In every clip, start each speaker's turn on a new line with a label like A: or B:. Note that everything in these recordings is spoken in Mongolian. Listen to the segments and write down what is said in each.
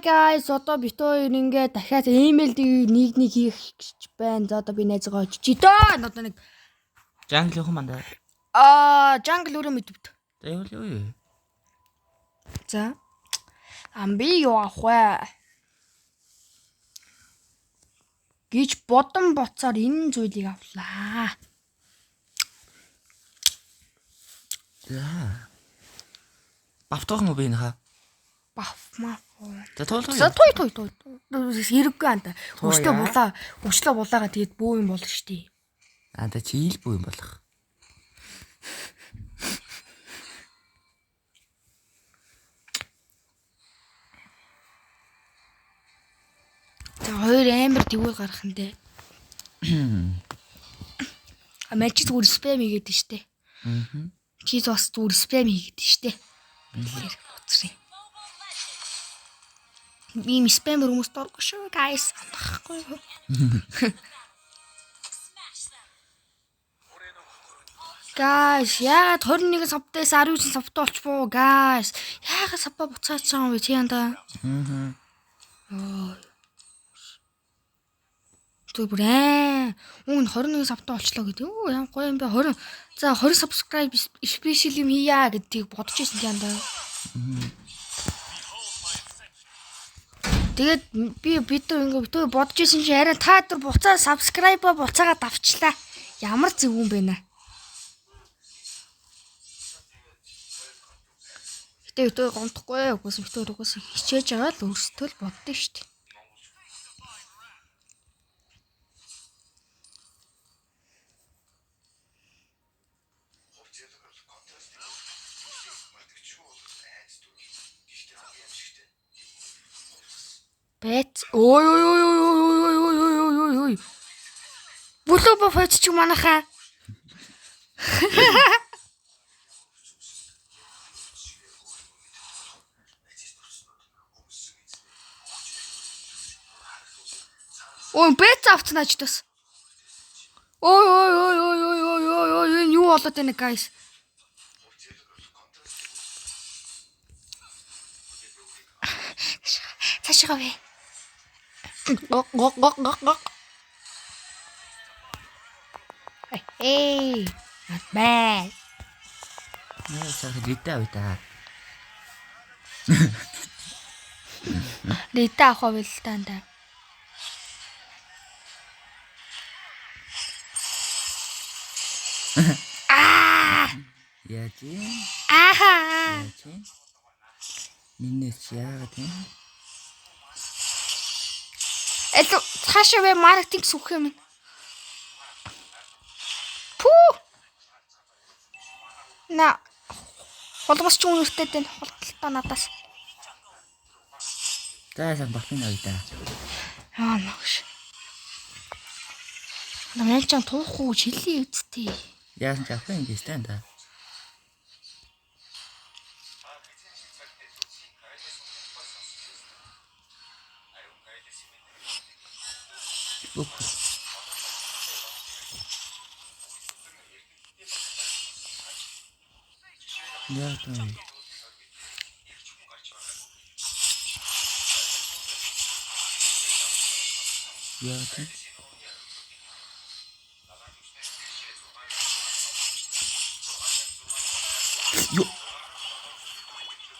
A: Guys, одоо бит хоёр ингээ дахиад имэйл нэг нэг хийх гэж байна. За одоо би найзгаа очиж дөө. Одоо нэг
B: Jungle явах мандаа.
A: Jungle өөрөө мэдвэт.
B: За явуул юу.
A: За. Ам би юу авах вэ? Гэж бодон боцоор энэ зүйлийг авлаа.
B: За. Бавтах юм уу би энэ хаа?
A: Баф маф.
B: За туулах.
A: За туй туй туй. Хэрэггүй анта.
B: Туя.
A: Өчлөө булаа, өчлөө булаага тэгээд бүү юм болно штий.
B: Аа та чи ил бүү юм болох.
A: За хоёр амар тэгвэл гарах нь дээ. А мэж зүгээр спам хийгээд нь штэ.
B: Аа.
A: Чи бас зүгээр спам хийгээд нь штэ. Тэгэхээр буцрын. Би юм спамер хүмүүс дургүй шүү guys. Анхахгүй юу? Guys, яагаад 21 савтаас 19 савтай болчихвоо guys? Яагаад савпа буцаач байгаа юм бэ чи янда?
B: Аа.
A: Түр бүр аа. Үүн 21 савтай болчлоо гэдэг. Юу ямар гоё юм бэ? 20. За 20 subscribe special юм хийя гэдгийг бодож ирсэн юм даа. Тэгээд би бид нар ингээ битүү бодож ирсэн чинь арай та нар буцаа subscribe-а буцаагаад авчлаа. Ямар зөв юм бэ нэ? Гэтэ битүү гомдохгүй. Угсаа битүү угсаа хичээж байгаа л өөрсдөө л боддоо шүү дээ. Бэт. Ой ой ой ой ой ой ой ой ой ой. Бүлөө бо фойч манайхаа. Ой, бэт авцсан аж тас. Ой ой ой ой ой ой ой ой энэ юу болоод байна guys? Цаашаа вэ. Гок гок гок гок гок. Эй, not bad.
B: Наа сайхан литэ авъя та.
A: Литэ авах байл л та энэ. Аа!
B: Яаж юм?
A: Ааха!
B: Яаж юм? Минээс яагаад юм?
A: Элүү цаашаа вэ маркетинг сүх юм. Пүү! На хулгас ч үнэртэй дэн хулталтаа надаас.
B: За сайн бафын авъя та.
A: Аа нагш. Намайг ч туухгүй гэж хэлээ үсттэй.
B: Яасан ч авах юм гэж та та. Бүх. Яа таа. Яа таа. Йо.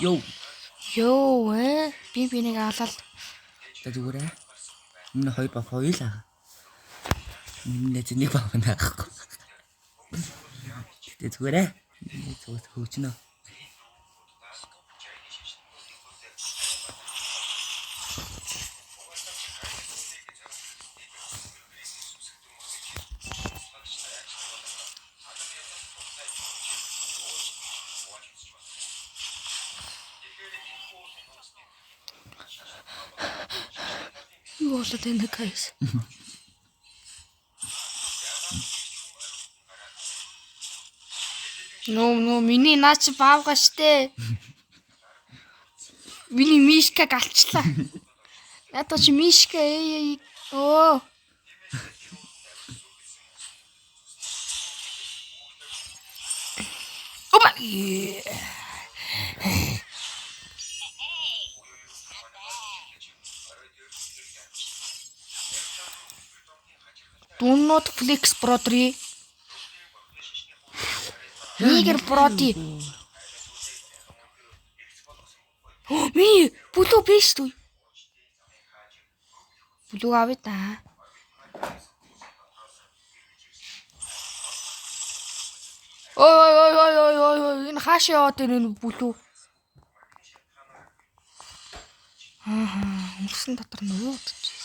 B: Йо.
A: Йоо э би бинийг алал.
B: За зүгээр ээ. Миний хоёр баф хоёр л аа. Миний нэг баф наахгүй. Гэтэ зүгээр ээ. Миний зүгээр хөгжнө.
A: Юу болоод байна guys? Нөө нөө миний наа чи баавга штэ. Миний мишка галчлаа. Надад чи мишка ээ ээ оо. Опа. Do not flex brother. Нигер броди. Ми бүлүү биш үү? Бүлүү авъя та. Ой ой ой ой ой ой энэ хаашаа яваад байна энэ бүлүү? Аа, өнгөрсөн дотор нь уудаж.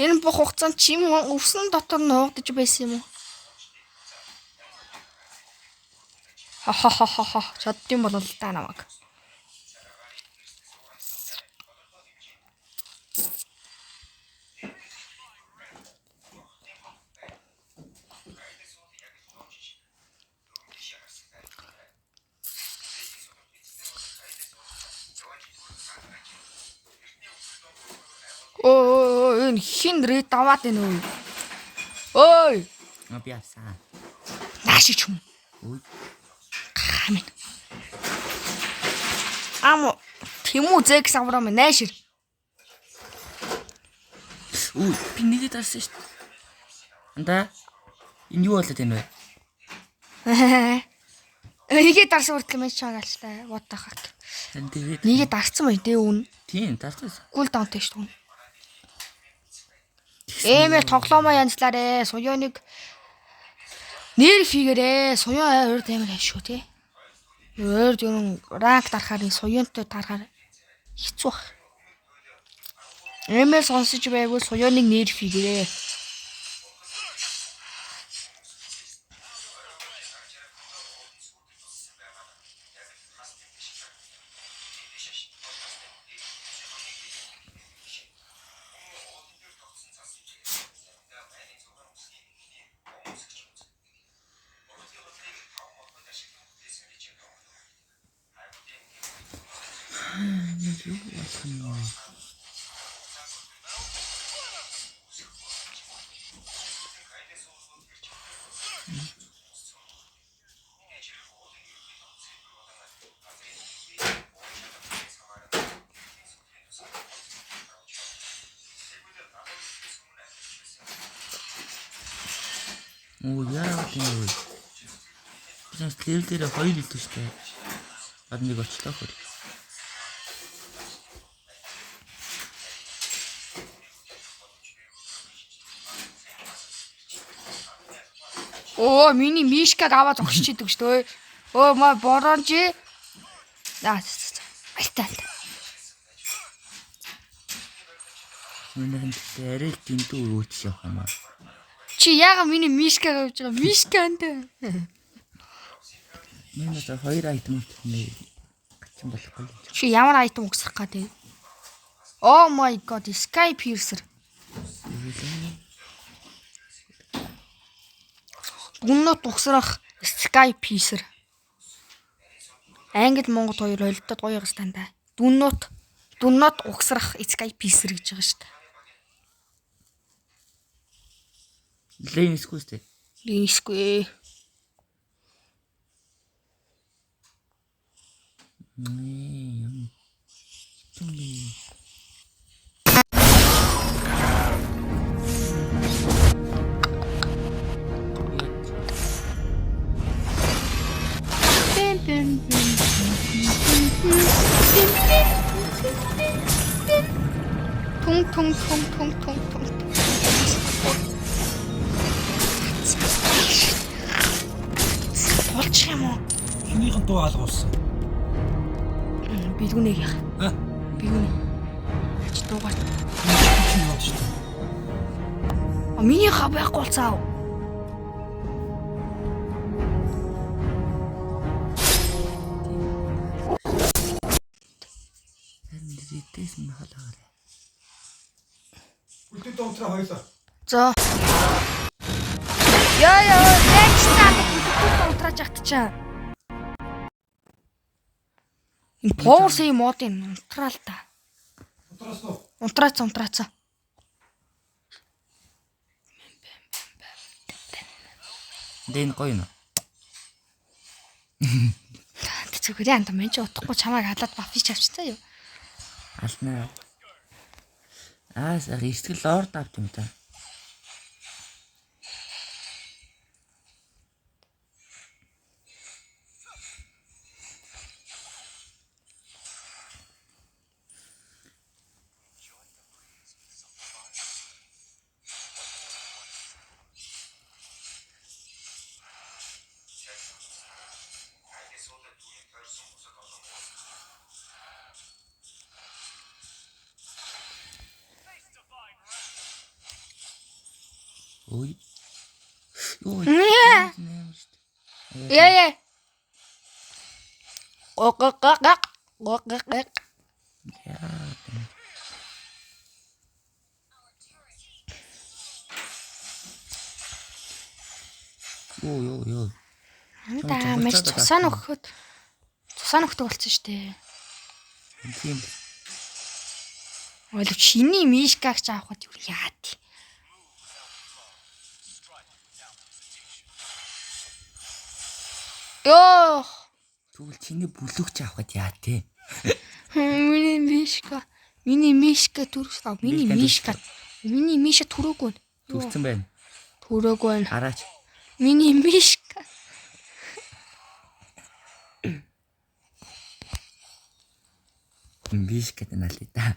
A: Энэ бүх хугацаанд чим өвсөн дотор нуугдаж байсан юм уу? Хахахахаха чаддсан бол л та намайг. Өө энэ хин ред аваад байна өө. Ой.
B: Би авсан.
A: Нааш ч юм.
B: Үй.
A: Амин. Амо Тэмүүзэгс авраа мэ найшир.
B: Үу би нэгэд дарсан шүү дээ. Анда энэ юу болоод байна вэ?
A: Нэгээ дарсан хүртэл мэн чааг алчлаа. What the fuck.
B: Тань тэгээд
A: Нэгээ дарсан бай дээ үн.
B: Тийм дарсан.
A: Cool down-тай шүү дээ. Эмээр тоглоомоо янзлаарэ. Суёоныг нэр фигэрээ. Суён ойр амар хайш шүү тий. Ойр юм ранк дарахаар энэ суёнтой тарахаар хэцүү бах. Эмээр сонсож байвал суёоныг нэр фигэрээ.
B: Юу болох юм бэ? Оо яа тийм вэ? Би бас level дээр хоёр илүү штэ. Бад нэг очлоо хөр.
A: Оо миний мишкаг аваад зогсож идэг шүү дээ. Өө маа боронжи. Аа баяртай.
B: Миний хэмтээ арай л дэндүү өрөөч явах юм аа.
A: Чи яага миний мишкаг авч байгаа? Мишка анда.
B: Миний одоо хоёр item өгнө. Гачин болохгүй юм чи.
A: Чи ямар item өгсөх гэдэг? Oh my god, Sky Piercer. Гүннот угсрах Sky Piercer. Англи Монгол хоёр холилдоод гоё гас тандаа. Дүннот дүннот угсрах Sky Piercer гэж байгаа шүү дээ.
B: Лейн скүүстэй.
A: Линсгүй.
B: Юм. Түмээ.
A: Бэм бэм бэм. Тун тун тун тун тун тун. Болчих юм уу?
C: Хинийхэн дуу алгуулсан.
A: Бэлгүнээ яах.
C: Аа?
A: Бэлгүнэ. Ач дуугаар.
C: Чи яваад шүү дээ.
A: А миний ха байхгүй болцоо.
B: Харин дээдээс нь халаагараа.
C: Үлдээ донтроо хоёлаа.
A: За. Яа яа, яг ч надад бүлэгтэй унтрааж ахтчаа. Энэ Power Save модын унтраал та.
C: Унтраас уу?
A: Унтраацсан унтраацсан.
B: Дэ энэ гоё юм.
A: Та зүгээр анда мен чи утахгүй чамайг халаад баффи чавчсан юу?
B: Алнаа. Аа сая сэтгэл лорд авт юм та. Ой. Ой.
A: Яа яа. Гоггоггог. Гоггоггог.
B: Яа. Йоо ёо ёо.
A: Анда маш тусаа нөхөхөд тусаа нөхдөг болсон шүү дээ.
B: Тийм.
A: Боловч чиний мишкаг ч авахд юу яад. Йоо.
B: Тэгвэл чиний бүлүүгч авахд яа те.
A: Миний мишка. Миний мишка төрсөн. Миний мишка. Миний миша түрөөгүй.
B: Төрсөн байна.
A: Түрөөгүй байна.
B: Хараач.
A: Миний мишка.
B: Мишка гэдэг налий да.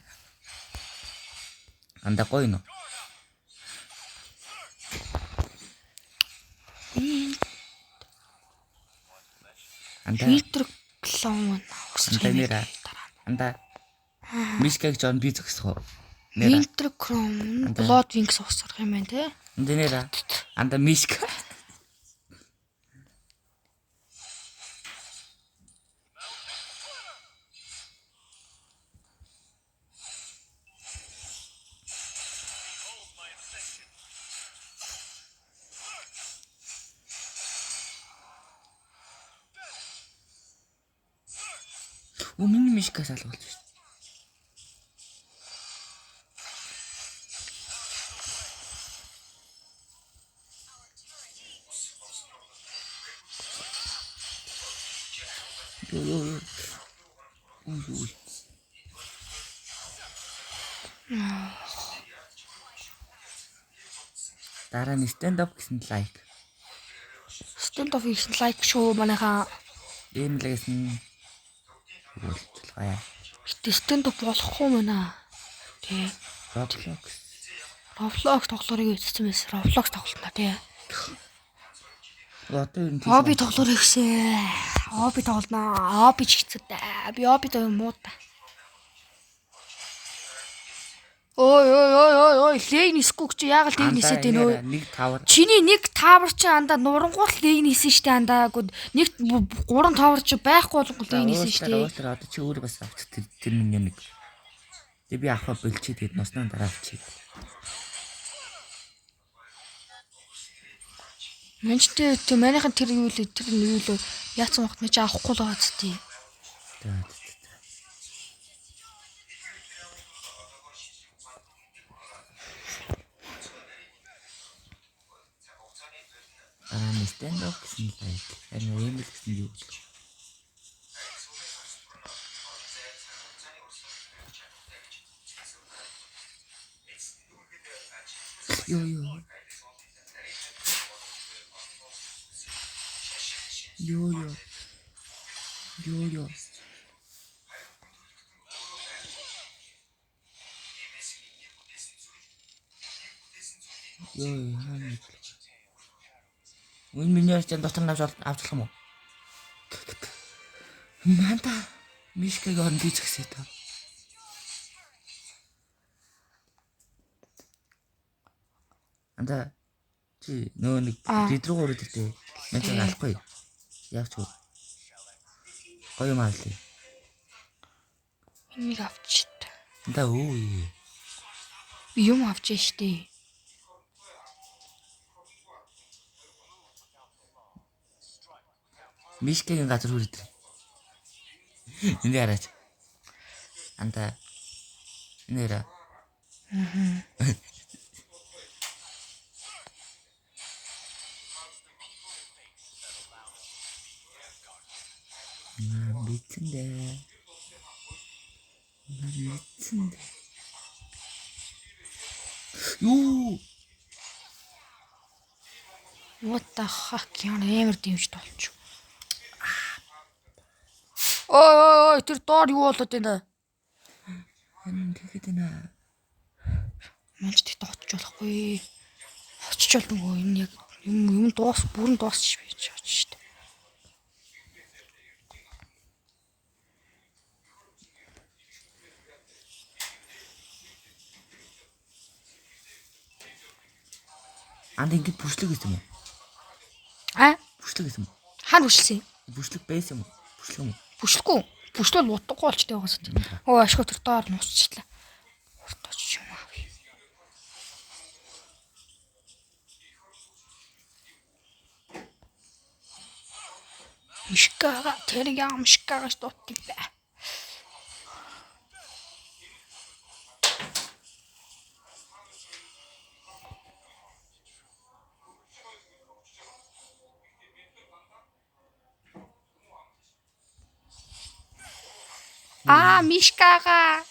B: Анда гоё нөө. Анда
A: Фильтр клон
B: Анда нэрэ. Анда Мишкаг жон би зогсох уу? Нэрэ.
A: Фильтр кром Blood Wings усрах юм байна те.
B: Анда нэрэ. Анда Мишка. Өө миний Мишкас алгуулж шүү. Йоо ёо ёо. Үй үй. Дараа нь stand up гэсэн лайк.
A: Stand up гэсэн лайк шүү манайхаа.
B: Ийм л гэсэн болчихлоо.
A: Гэтэ stand up болохгүй мэнэ. Тэ.
B: Roblox.
A: Roblox тоглоорыг үзсэн байсан. Roblox тоглоно тий.
B: Одоо ер нь
A: Оби тоглоорыг гэсэн. Оби тоглоно. Оби ч хэцүү дээ. Би оби доо муу та. Ой ой ой ой ой лейн ихгүй чи яагаад лейн
B: Андаа
A: исээд байна өө?
B: нэг тавар
A: Чиний нэг тавар чи андаа нурангуул лейн исэн штэ андаа гүд нэг гурван тавар чи байхгүй болгон лейн исэн штэ.
B: Уушлаар одоо чи өөрөө бас авчих тэр тэр миний нэг. Тэг би авахаа болчих тэгээд носноо дараа авчих.
A: Манчтэй тэр манайхан тэр юу лээ тэр нь юу лээ яатсан багт чи авахгүй л байгаа зү.
B: За за, за. Дараа нь stand up гэсэн лайк. Харин ийм л гэсэн юу вэ? Йоо ёо. Йоо ёо. Йоо ёо. Йоо хаана вэ? Үн миний орчин дотор нь авч авч болох юм уу? Манта Мишкаг орон би згсээ та. Анда чи нөө нэг
A: Аа.
B: ред рүү ороод иртээ. Мэн чи алахгүй. Яавч үү? Гоё юм авлаа.
A: Энийг авчит.
B: Анда өө.
A: Би юм авч штэ.
B: Мишкагийн газар хүрээд ир. Энд хараач. Анда нэрэ. Аа. Мэдсэндээ. Мэдсэндээ. Юу?
A: What the fuck яа амар дэмжд болчих. Ой ой ой, тэр доор юу болоод байна?
B: Энэ тэгэхэд байна.
A: Манч тэгтээ очиж болохгүй. Очиж болдгоо энэ яг юм юм дуус бүрэн дуусч байж байгаа шүү дээ.
B: Анд ингэж бүшлэг гэсэн юм уу?
A: А?
B: Бүшлэг гэсэн юм уу?
A: Хаана бүшлсэн?
B: Бүшлэг байсан юм уу? Бүшлэг юм уу?
A: Бүшлэхгүй. Бүшлэл утгагүй болчтой байгаа зү. Өө ашгүй тэр доор нуусчлаа. Урт очиж юм аа. Мишкага тэр яа мишкага штот бэ. Аа мишкага.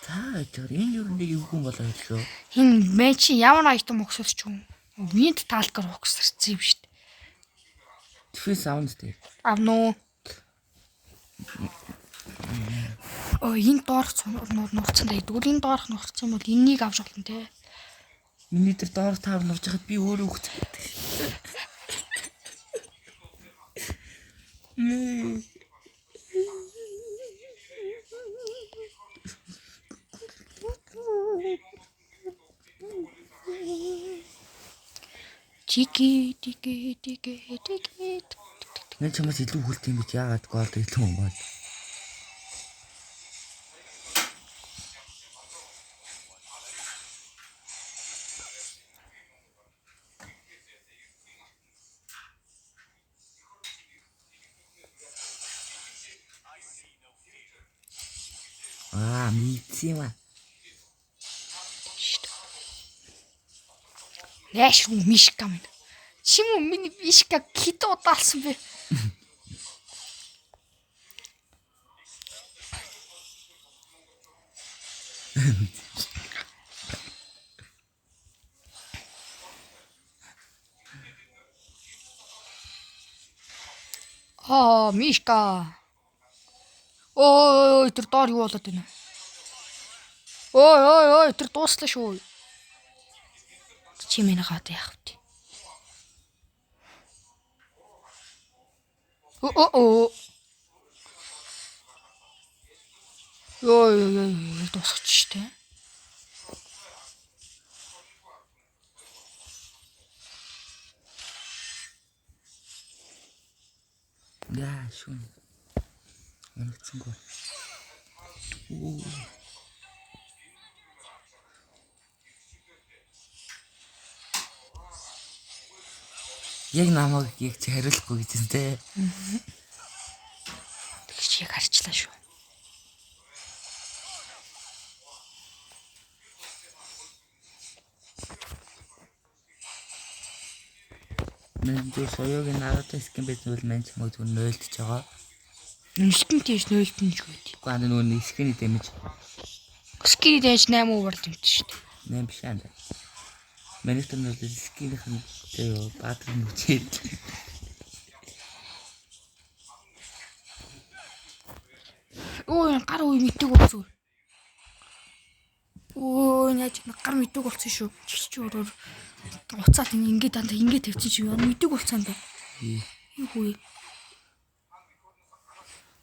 B: За тэр энэ юу нэг эвгүй болоо хэллээ.
A: Хин мэн чи ямар айтем өгсөс ч юм. Минт таалгаар өгсөрсөн юм шүү дээ.
B: Тэфээс аавн дээ.
A: Авна уу? Ой, энэ доорх нурцсан даа. Тэгвэл энэ доорх нурцсан бол энэнийг авч болно те.
B: Миний тэр доор таар нурж хахад би өөрөө өгч.
A: Тики тики тики тики.
B: Нэг чамаас илүү хүлт юм бит яагаад гол илүү юм бол. Аа, мэдсэн юм аа.
A: Нэш рүү мишка минь. Чим үү миний мишка кид удаалсан бэ? Аа, мишка. Ой, тэр доор юу болоод байна? Ой, ой, ой, тэр дууслаа шүү. Чи миний гад яах вэ? Оо оо оо. Йоо ёо ёо дуусгач штэ.
B: Яа, шүн. Оногцсонгүй. Оо. Яг намайг яг чи хариулахгүй гэж юм те.
A: Тэгэж яг харчлаа шүү.
B: Мен зөв соёогийн Наруто скин байсан бол мен чамайг зүгээр нойлдож байгаа.
A: Скин тийш нөөлтөн ч гэдэг.
B: Гэхдээ анд нөгөө нэг скины дэмэж
A: Скин дэмэж 8 уурал дэмжиж шүү дээ.
B: 8 биш анд. Манайх нь бол скинийх нь зөө баатар нүчээд.
A: Өө гар үе мэддэг болсон. Өө яаж гар мэддэг болсон шүү. Чи өөрөөр уцаад ингээд дандаа ингээд тавьчих чи юу мэддэг болсон юм бэ? Юу хүү?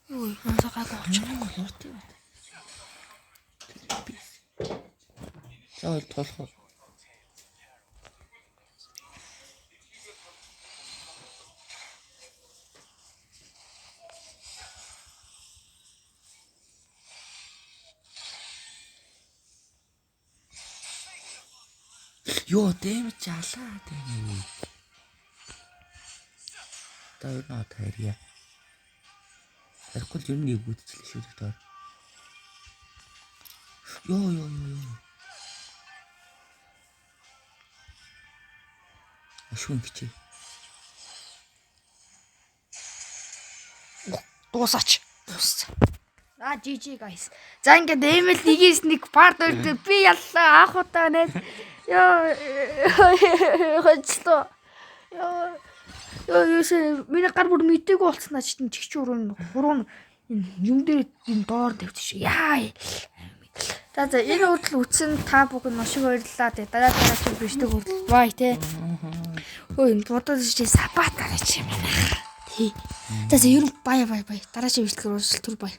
A: Юу хасаа гайгүй болчихлоо.
B: За бол тулах уу? Йоо, дэмж алаа тийм. Та ер нь таарья. Ярихгүй л ер нь эвгүүдчихлээ шүү дээ доор. Йоо ёо ёо ёо. Ашгүй хичээ.
A: Дуусаач. Дууссан. А, GG, guys. За, ингээд ML 1-1 part 2 дээр би яллаа, анх удаа нэ. Йоо, хоцлоо. Йоо. Йоо, юусе миний гар бүр мдээгүй болцсон ч чинь чигч уруу хуруу энэ юм дээр энэ доор тавьчих. Яа. За, энэ хүртэл үтсэн та бүхэн маш их баярлалаа. Тэгээ дараа дараагийн бичлэг хүртэл бай те. Өө, энэ бодоод чи сабатараач юм байна. Тий. За, ер нь бай бай бай. Дараагийн бичлэгээр уулзтал, түр бай.